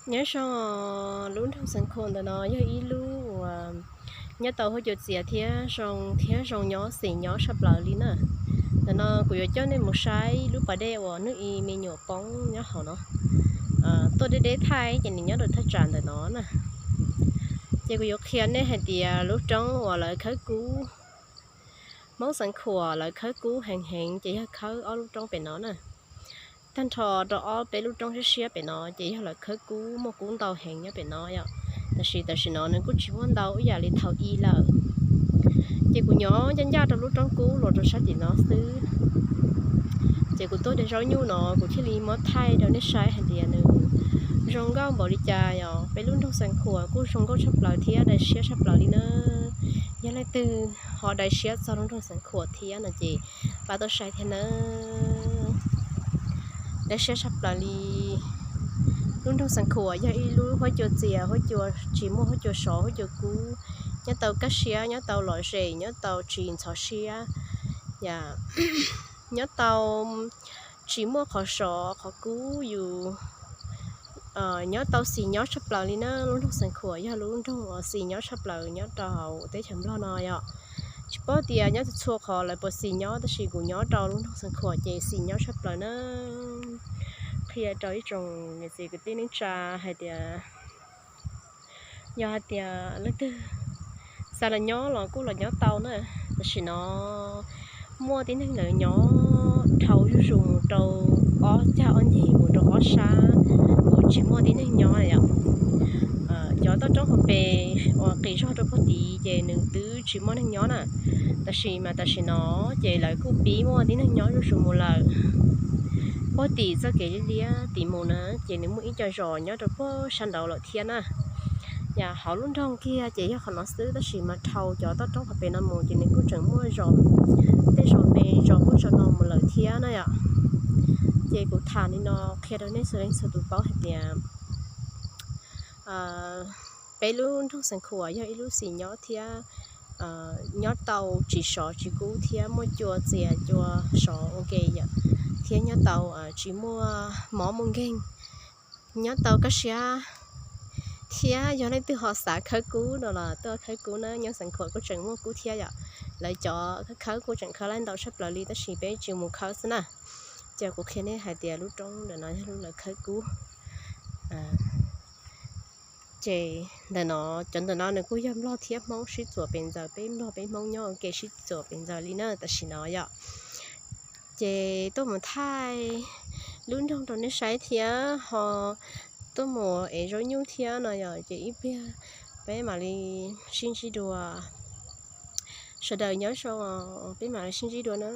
Nyob zoo, lub nroog Xeev Khuam ntawm no yog ib lub uas nyob tau huab cua txias thiab zoo, thiab zoo nyob xis nyob tshaj plaws li na. Ntawm no kuv yuav coj nej mus saib lub pas dej uas Nwj I me nyuam poob nyob hauv no. Tuaj deb deb thaij ces nws nyob rau thaj tsam ntawm no na. Ces kuv yuav qhia nej hais tias lub roob uas lawv khawb kub, Hmoob Xeev Khuam lawv khawb kub heev heev ces yog khawb ob lub roob pem no na. Tag nrho rau ob peb lub roob siab siab pem no ces yog lawv khawb kub, muaj kub ntau heev nyob pem no yom. Tab sis tam sim no nws kuj tsis muaj ntau ib yam li thaum ub lawm. Ces kuv nyob ncaj ncaj rau lub roob kub los rau sab tim no xwb. Ces kuv tuaj de zaub nyuj no kuv thiaj li muab thaij rau nej saib hais tias nws zoo nkauj npaum li cas yom. Peb lub nroog Xeev Khuam kuj zoo nkauj tshaj plaws thiab dai siab tshaj plaws li na. Yog leej twg ho dai siab txog lub nroog Xeev Khuam thiab no ces pab tuaj saib thiab nawb. Dai siab tshaj plaws li. Lub nroog Xeev Khuam yog ib lub huab cua txias, huab cua tsis muaj huab cua sov huab cua kub, nyob tau kaj siab, nyob tau lom zem, nyob tau tsis ntxhov siab, nyob tau tsis muaj qhov sov qhov kub yus nyob tau xis nyob tshaj plaws li na. Lub nroog Xeev Khuam yog lub nroog uas xis nyob tshaj plaws nyob rau hauv teb chaws Nplog no yom. Tsis paub tias nyob txhua qhov lawv puas xis nyob tab sis kuv nyob rau lub nroog Xeev Khuam ces xis nyob tshaj plaws na. Qhia rau ib tsoom niam txiv kwv tij neej tsa hais tias yog hais tias leej twg xav los nyob los kuj los nyob tau na. Tam sim no muaj tib neeg lawv nyob dhau zuj zus mus rau ob cag ob ncig mus rau ob sab, kuj tsis muaj tib neeg nyob yom. Cov toj roob hauv pes uas qis zog rau puag tid ces nws twb tsis muaj neeg nyob na. Tab sis mas tam sim no ces lawv kuj pib muaj tib neeg nyob zuj zus mus lawm. Puag tim txoj kev liab liab tim mus na ces nws muaj ib co zos nyob rau puag sab nraud lawm thiab na. Yam hauv lub nroog kiag ces yog qhov no xwb tab sis mas dhau cov toj roob hauv pes no mus ces nws kuj tseem muaj zos, tej zos me zos puag zos no mus lawm thiab na yom. Ces kuv tham li no qhia rau nej txhua leej txhua tus paub hais tias peb lub nroog Xeev Khuam yog ib lub xis nyob thiab nyob tau tsis sov tsis kub thiab muaj cua txias cua sov ua ke yom, thiab nyob tau tsis muaj mob muaj nkeeg, nyob tau kaj siab. Thiab yog leej twg ho xav khawb kub no los tuaj khawb kub na, nyob Xeev Khuam kuj tseem muaj kub thiab yom. Lawv cov khawb kub tseem khawb laij ntau tshaj plaws li tab sis peb tsis mus khawb xwb na. Ces kuv qhia nej hais tias lub roob ntawm no yog lub lawv khawb kub. Ces ntawm no, cov ntawm no nws kuj yog Nplog thiab Hmoob sib txuas pes ntxaws, peb Nplog peb Hmoob nyob ua ke sib txuas pes ntxaws li na tam sim no yom. Ces tuaj mus thaij lub nroog rau nej saib thiab ho tuaj mus ev zaub nyuj thiab no yom, ces ib pliag peb mam li sib ntsib dua. Sawv daws nyob zoo, peb mam li sib ntsib dua na.